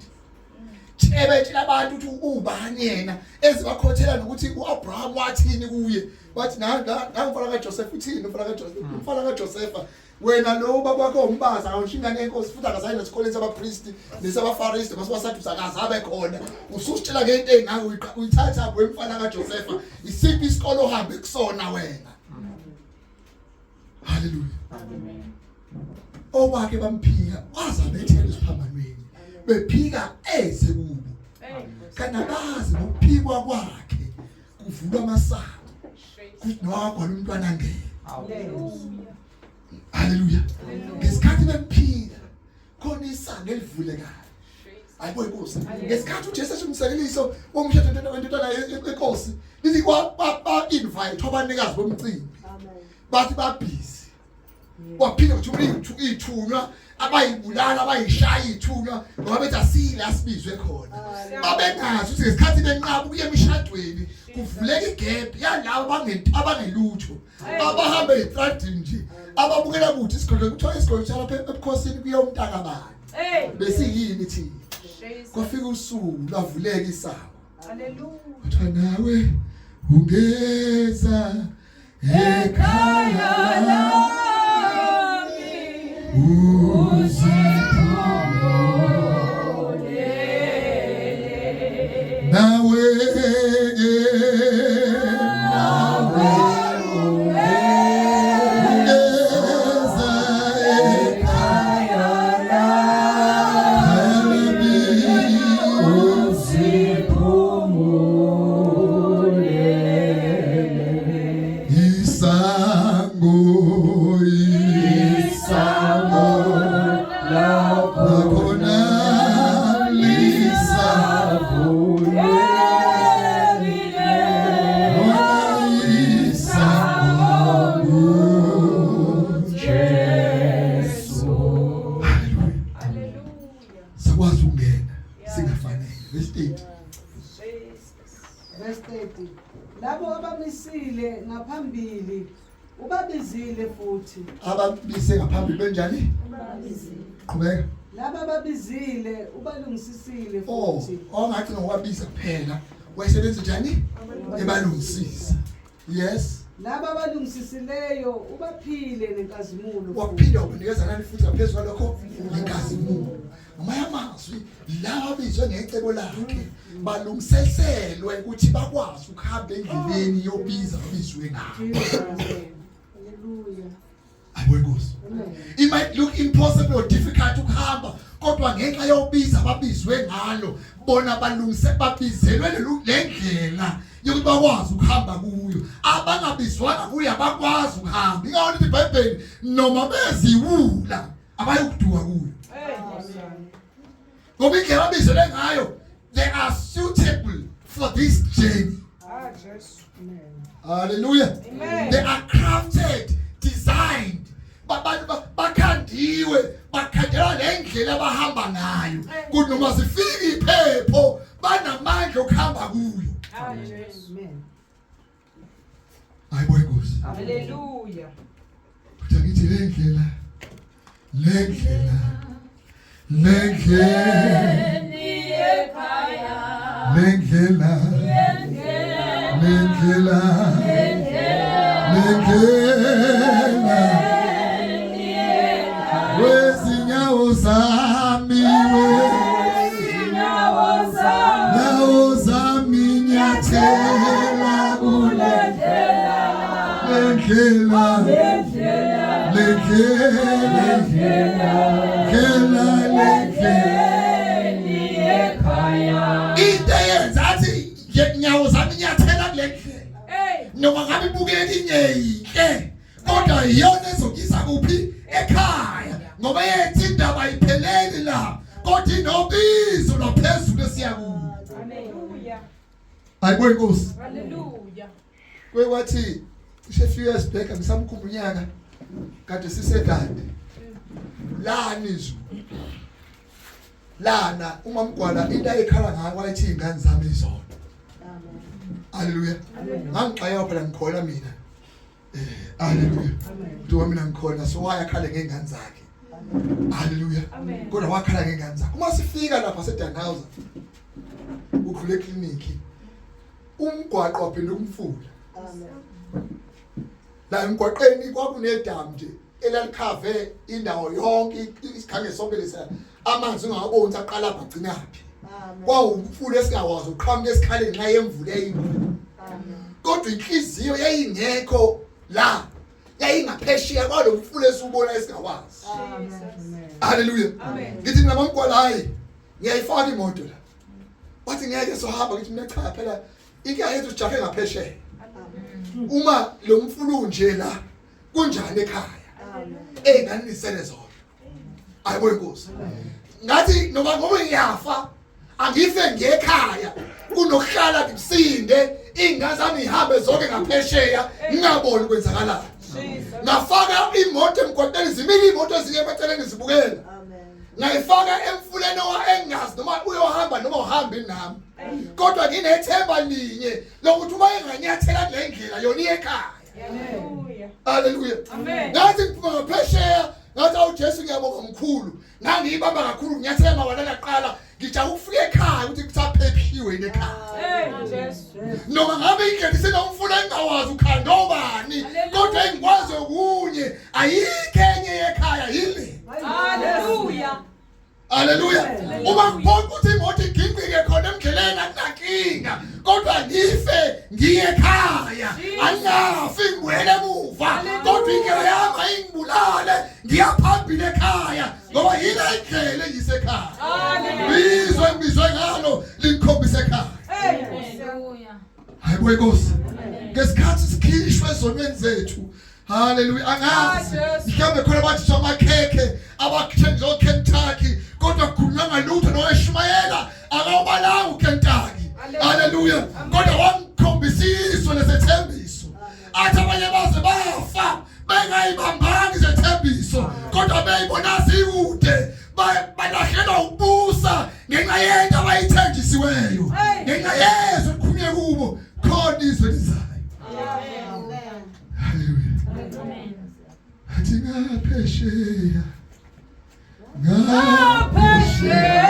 Ebetshela abantu ukuthi ubani yena ezibakhothela nokuthi uAbraham wathini kuye wathi nangumfana kaJoseph uthini umfana kaJoseph umfana kaJosepha wena lo baba wakho umbaza awusho ingane yenkosi futhi akazange nesikoleni sabapristi nesabafarisi noma akazabe khona ususitshela ngento engaka uyithatha wemfana kaJosepha isiphi isikolo ohambe kusona wena. Hallelujah. Owake bamphika waza bethela esiphambanweni bephika eze kubo Hey. kanabazi ngokuphikwa kwakhe kuvulwa amasango Jesus. kuthi nowagwala umntwana ngeke. Hallelujah. Hallelujah. Ngesikhathi bemphika khona isango elivulekayo. Jesus. Hayibo inkosi. Ngesikhathi uJesu esumsekeliso womshado wentwana yenkosi lithi kwa invite abanikazi bomcimbi. Bathi babhizi. Waphinde kuthumela ithunywa abayibulala abayishaya ithunywa ngoba bethi asile asibizwe khona. Babengazi ukuthi ngesikhathi benqaba ukuya emishadweni kuvuleka igap yalabo abangelutho abahamba ezitradini nje ababukela kuthi isigodlo kuthiwa isigodlo salapha ebukhosini kuye umntakabani. Hey. Besiyini thina? Jesus. Kwafika usuku lwavuleka isango. Hallelujah. Kuthiwa nawe ungeza ekhaya lami uziphumulele nawe ke nawe ungeza ekhaya lami Isango, isango lakho lisavulekile, isango Jesu. Hallelujah. Hallelujah. Sakwazi ukungena singafanele. Verse 8. Jesus. Verse 30. Labo abamisile ngaphambili ubabizile futhi. Ababise ngaphambili benjani? Qhubeka. Laba ababizile ubalungisisile Oh, futhi. ongagcina ngokubabiza kuphela. Wayesebenza njani? Ebalungisisa. Yes. Laba abalungisisileyo ubaphile nenkazimulo. Waphinda wabanikeza nani futhi ngaphezu kwalokho inkazimulo. Ngamanye amazwi laba abizwe ngecebo lakhe balungiseselwe ukuthi bakwazi ukuhamba endleleni yobiza abizwe ngayo. Hallelujah. Ayibo inkosi. It might look impossible or difficult ukuhamba kodwa ngenxa yobiza ababizwe ngalo bona balungise babizelwe le ndlela yokuthi bakwazi ukuhamba kuyo. Abangabizwanga kuyo abakwazi ukuhamba. Ingakho lithi iBhayibheli noma beziwula abayokuduka kuyo. Ngoba indlela ababizelwe ngayo they are suitable for this journey. Ah, Jesu. Hallelujah. Amen. They are crafted, designed. Bakhandiwe, bakhandelwa le ndlela abahamba ngayo. Kunoma zifika iphepho banamandla okuhamba kuyo. Ah, Jesu. Amen. Hayibo inkosi. Hallelujah. Kodwa ngithi le ndlela le ndlela le ndlela le ndlela le ndlela le ndlela wezinyawo zami wezinyawo zami nyathela kule ndlela le ndlela ndlela le ndlela into eyenza athi nyawo zami nyathela kule ndlela Hey. noma ngabe ibukeka inyeyinhle kodwa iyona ezokuyisa kuphi ekhaya ngoba yenza indaba ayipheleli la kodwa inobizo lwaphezulu esiya kulo Hallelujah. hayibo inkosi Hallelujah. kuye kwathi cishe few years back angisamkhumba unyaka kade sisedande lana izulu lana umamgwala into ayekhala ngayo wayethi izingane zami izona haleluya ngangixakeka phela ngikhona mina haleluya njengoba mina ngikhona so wayakhale ngey'ngane zakhe haleluya Amen. kodwa wakhala ngey'ngane zakhe uma sifika lapha sedanhauser udlule eklinikhi umgwaqo waphenduka umfula la emgwaqeni kwakunedamu nje elalikhave indawo yonke isikhange sonke lesa amanzi ungawaboni ukuthi aqala phi agcinaphi kwawumfula esingawazi uqhamuka esikhaleni ngenxa yemvula eyinkulu kodwa inhliziyo yayingekho la yayingaphesheya kwalo mfula esiwubona esingawazi haleluya ngithi mina mamgwala hayi ngiyayifaka imoto la wathi ngeke sohamba ngithi mina cha phela inkinga yethu sijahe ngaphesheya uma lo mfula unje la kunjani ekhaya ey'ngane nisele zona ayibo inkosi ngathi noma ngoba ngiyafa angife ngiyekhaya kunokuhlala ngisinde iy'ngane zami yihambe zonke ngaphesheya ngingaboni kwenzakalayo ngafaka imoto emgwaqeni zimile iy'moto ezinye emaceleni zibukela ngayifaka emfuleni engazi noma uyohamba noma uhambi nami kodwa nginethemba linye lokuthi uma enganyathela kule ndlela yona iye ekhaya haleluya ngathi ngiphuma ngaphesheya ngathi awu Jesu ngiyabonga mkhulu ngangiyibamba kakhulu nginyathela amawala laqala ngijaka ukufika ekhaya ukuthi kusaphephiwe yini ekhaya noma ngabe indlela isenomfula engawazi ukhanda obani kodwa engikwazi okunye ayikho enye yekhaya yile haleluya Haleluya. Uma ngibona ukuthi imoto igingqike khona emndleleni akunankinga kodwa ngife ngiye ekhaya. Angafi ngibuyele emuva kodwa indlela yami ayingibulale ngiya phambili ekhaya ngoba yile indlela engisekhaya. Bizwe ngibizwe ngalo lingikhombise ekhaya. Hallelujah. Hayibo inkosi. Ngesikhathi sikhishwe ezonweni zethu Hallelujah. Angazi. Mhlawumbe khona abathi amakhekhe abakuthenga oKentucky kodwa kukhulunywa ngalutho noweshumayela akawubalanga uKentucky. Hallelujah. Kodwa wamkhombisa izwe lesethembiso. Athi abanye baze bafa bengayibambanga izethembiso kodwa beyibona zikude balahlela ukubusa ngenxa yento abayithenjisiweyo ngenxa yezwe elikhulunywe kubo khona izwe lizayo. Amen. Haleluya. Amen. Athi ngaphesheya. Ngaphesheya.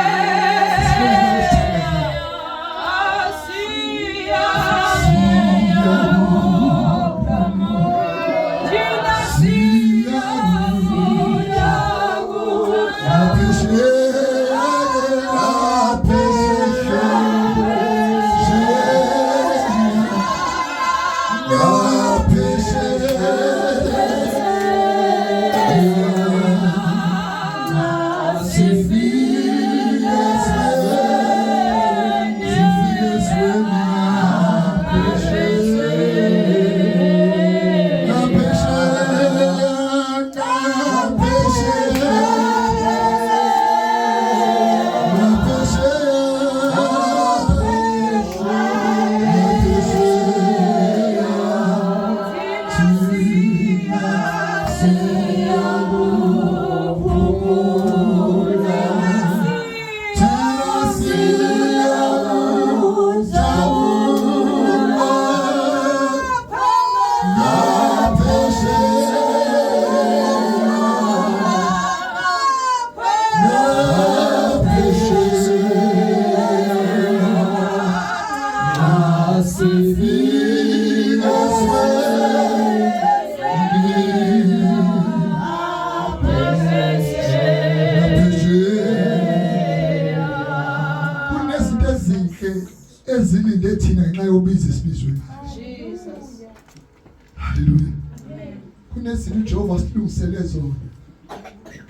asilungisele zona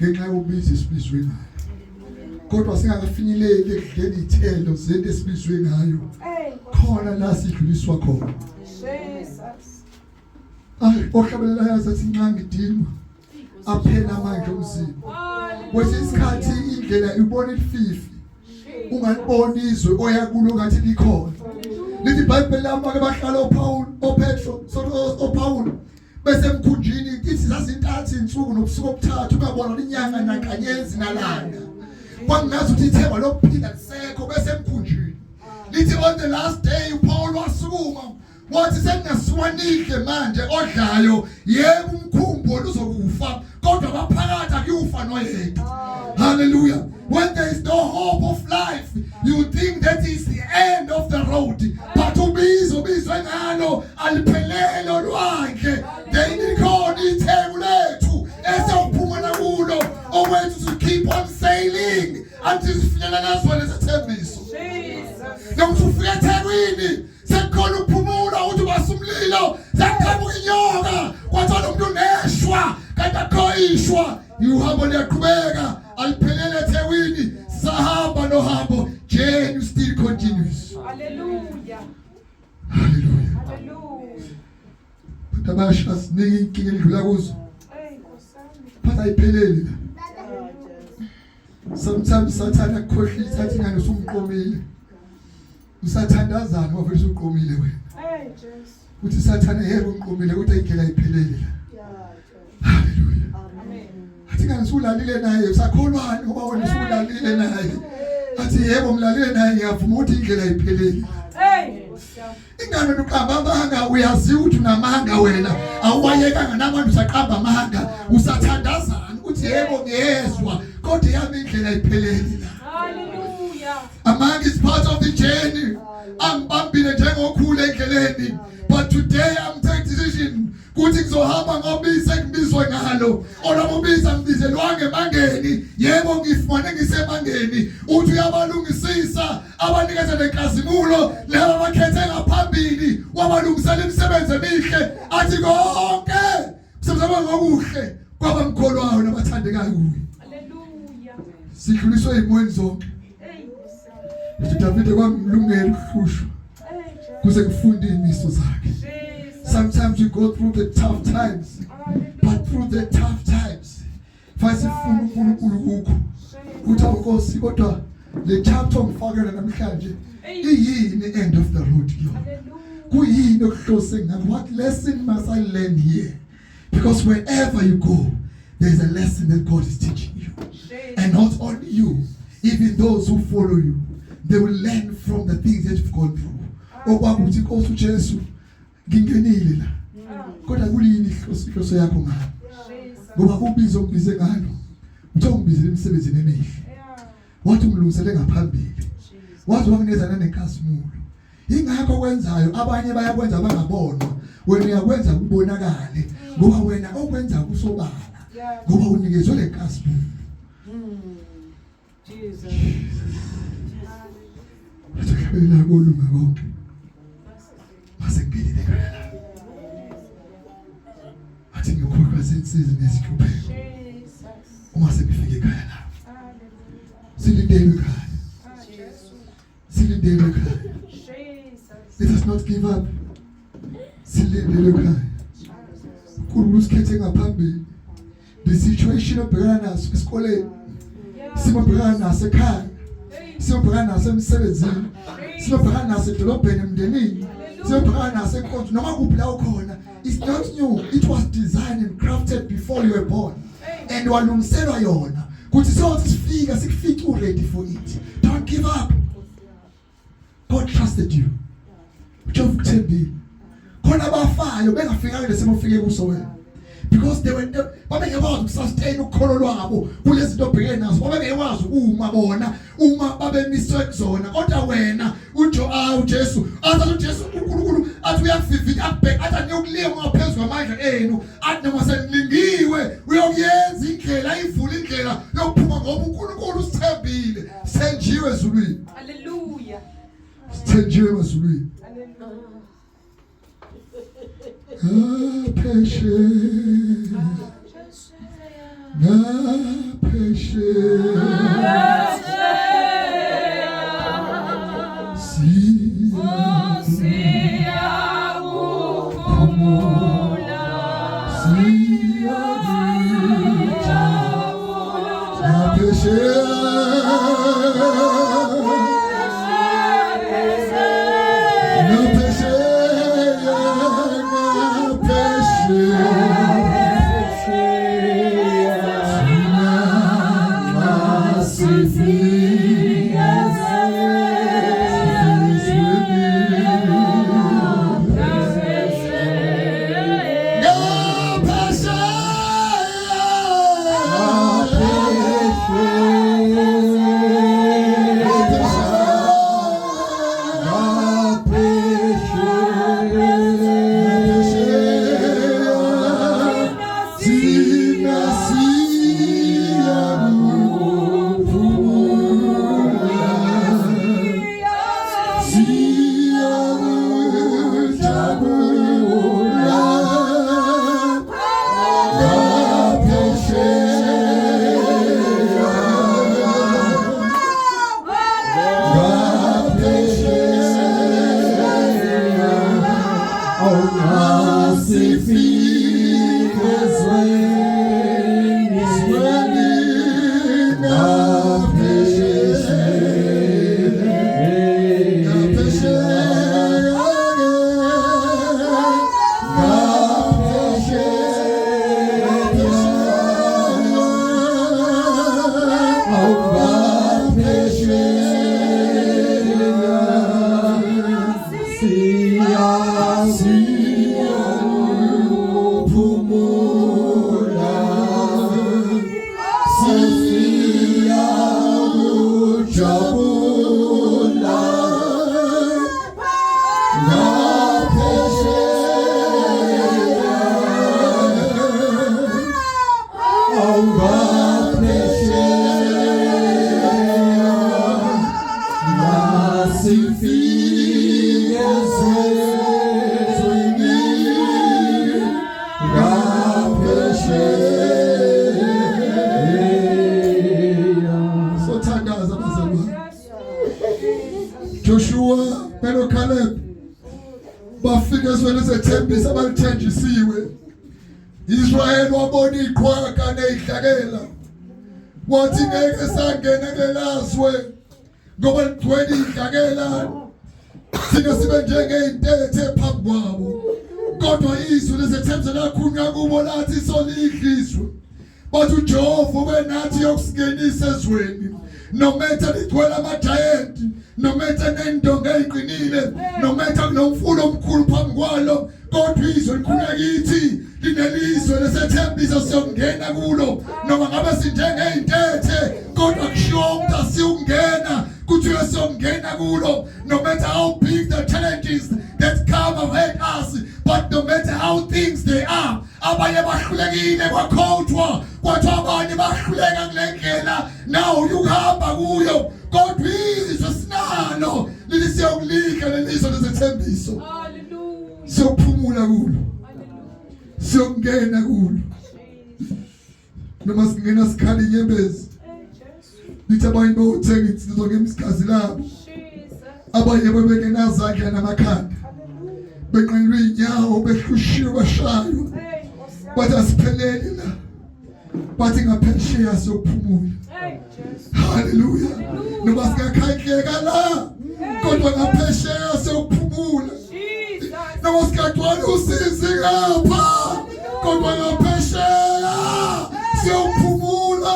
ngenxa yobizo esibizwe ngayo kodwa singakafinyeleli ekudleni iy'thelo zento esibizwe ngayo khona la sidluliswa khona ayi ohlabelelayo azathi nxa ngidinwa aphela amandla omzimba kwesinye isikhathi indlela ibona ilififi ungaliboni izwe oya kulo ngathi likhona lithi iBhayibheli lami bake bahlala oPaul oPetro sorry oPaul bese emkhunjini ithi zazintathu insuku nobusuku obuthathu ungabona inyanga nankanyezi nalanga kwangazi ukuthi ithemba lokuphila lisekho bese emkhunjini lithi on the last day uPaul wasukuma wathi sengingasuwanidle manje odlayo yebo umkhumbi wona uzokufa kodwa baphakathi akuyufa noyedwa hallelujah when there is no hope of life you think that is the end of the road but ubizo ubizwe ngalo aliphelele olwandle then likhona itheku lethu esiyophumela kulo okwethu to keep on sailing until sifinyelela ezweni lesethembiso nokuthi ufike ethekwini sekukhona ukuphumula ukuthi ubasa umlilo sekuqhamuka inyoka kwathiwa lo muntu uneshwa kanti akho ishwa uhambo liyaqhubeka aliphelele ethekwini sahamba nohambo journey still continues haleluya haleluya haleluya bantu abasha siningi inkinga edlula kuzo but ayipheleli la sometimes sathana akukhohlisa athi ngani usumqomile usathandazana ngoba vele usuqomile wena hey Jesu uthi sathane yebo ngiqomile kodwa indlela ayipheleli la haleluya amen athi ngani usulalile naye usakholwani ngoba wena usulalile naye athi yebo ngilalile naye ngiyavuma ukuthi indlela ayipheleli hey ingane wena uqamba amanga uyaziwa ukuthi unamanga wena awuwayekanga namanje usaqamba amanga usathandazana ukuthi yebo ngiyezwa kodwa yami indlela ayipheleli la haleluya Among is part of the journey. Angibambile njengokhula endleleni. But today I'm taking decision kuthi ngizohamba ngobiza engibizwe ngalo. Olomubiza ngibizelwanga emangeni. Yebo ngifumane ngisemangeni. Uthi uyabalungisisa abanikeze nenkazimulo laba abakhethe ngaphambili wabalungisela imisebenzi emihle athi konke msebenzi ngokuhle kwabamkholwayo nabathandekayo kuye. haleluya Sidluliswe izimweni zonke. hey Uthi Davide kwangilungela ukuhlushwa hey kuze kufunde imiso zakhe. Jesus Sometimes we go through the tough times, but through the tough times, fanele sifune uNkulunkulu kukho. Uthi awunkosi kodwa le chapter ongifakela namhlanje iyini end of the road kuyona. Kuyini okuhlose ngakho? What lesson must I learn here? Because wherever you go, there's a lesson that God is teaching you. And not only you, even those who follow you, they will learn from the things that you've gone through. Okwakuthi inkosi uJesu ngingenile la. Kodwa kulini inhloso inhloso yakho ngami? Ngoba ubizo ongibize ngalo uthe ungibizele emsebenzini emihle. Wathi ungilungisele ngaphambili. Wathi wanginikeza nanenkazimulo. Ingakho kwenzayo abanye bayakwenza bangabonwa. Wena uyakwenza kubonakale ngoba wena okwenza kusobala ngoba unikezwe lenkazimulo. Jesus. Athi kolunga konke. Mase ngingenile ekhaya lami. Athi ngiyokhohlwa zinsizi nezinhlupheko uma sengifike ekhaya lami. Silindelwe ekhaya. Silindelwe ekhaya. Let us not give up. Silindelwe ekhaya. uNkulunkulu usikhethe ngaphambili. The situation obhekana naso esikoleni, simo obhekana naso ekhaya, simo obhekana naso emsebenzini, simo obhekana naso edolobheni emndenini, simo obhekana naso enkonzo noma kuphi la ukhona. It's not new. It was designed and crafted before you were born. And walungiselwa yona. Kuthi sothi sifika sikufice ready for it. Don't give up. God trusted you. uJehova ukuthembile. Khona abafayo bengafikanga lesimo ofike kuso wena. Because they were babengekwazi ukusustain ukholo lwabo kulezi zinto obhekene nazo. Babengekwazi ukuma bona uma babemiswe kuzona. Kodwa wena uJo ah uJesu athi uJesu uNkulunkulu athi uyakuvivinya akubheke athi aniyokulinga ngaphezulu kwamandla enu athi noma senilingiwe uyokuyenza indlela ayivule indlela yokuphuma ngoba uNkulunkulu usithembile sithenjiwe ezulwini haleluya sithenjiwe ezulwini haleluya Ah, phesheya Ngaphesheya siyakuphumula siyakujabula ngaphesheya ngaphesheya ngaphesheya thina xa sifika Sothandaza bazalwane. Joshua beno Caleb bafika ezweni lesethembiso abalithenjisiwe. Israel wabona iqhwaga nezidlakela. Wathi ngeke sangena kulelazwe ngoba ligcwele idlakela. Thina sibe njengey'ntethe phambi kwabo. Kodwa izwi lesethembiso lakhulunywa kubo lathi solidliswe. Bathi uJehova ube nathi yokusingenisa ezweni. Nometha ligcwele amajayenti, nometha nendonga eziqinile, nometha kunomfula omkhulu phambi kwalo, kodwa izwe likhulunywa kithi linelizwe lesethembiso siyongena kulo noma ngabe sinjengey'ntethe kodwa kushiwo umuntu asiyungena kuthiwe siyongena kulo no matter how big the challenges that come ahead us but no matter how things they are abanye bahlulekile kwakhowuthwa kwathiwa abanye bahluleka kule ndlela nawo ukuhamba kuyo kodwa izwe sinalo lithi siyokulidla lelizwe lesethembiso Hallelujah. siyophumula kulo siyongena kulo noma singena sikhala inyembezi lithi abanye bawuthenga insizwa ngemsigazi labo abanye bebengenazandla namakhanda benqanyulwe iy'nyawo behlushiwe bashaywa bathi asipheleli la bathi ngaphesheya siyophumula haleluya noma singakhandleka la kodwa ngaphesheya siyophumula noma singagcwala usizi ngapha kodwa ngaphesheya siyophumula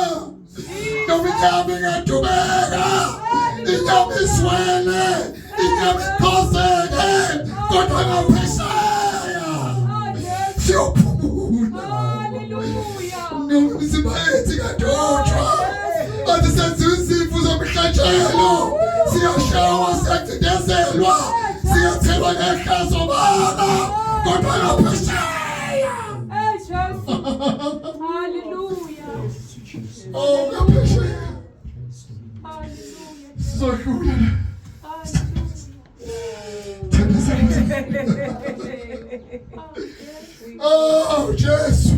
noma inyama ingadubeka inyama iswele inyama iphoseke kodwa ngaphesheya siyophumula noma imizimba yethu ingadutshwa bathi senziwa izimvu zomhlatshelo siyashawa siyacindezelwa siyathelwa ngehlazo baba kodwa ngaphesheya Hallelujah. oh ngaphesheya Hallelujah. sizohlula Hallelujah. thandaza oh Jesu.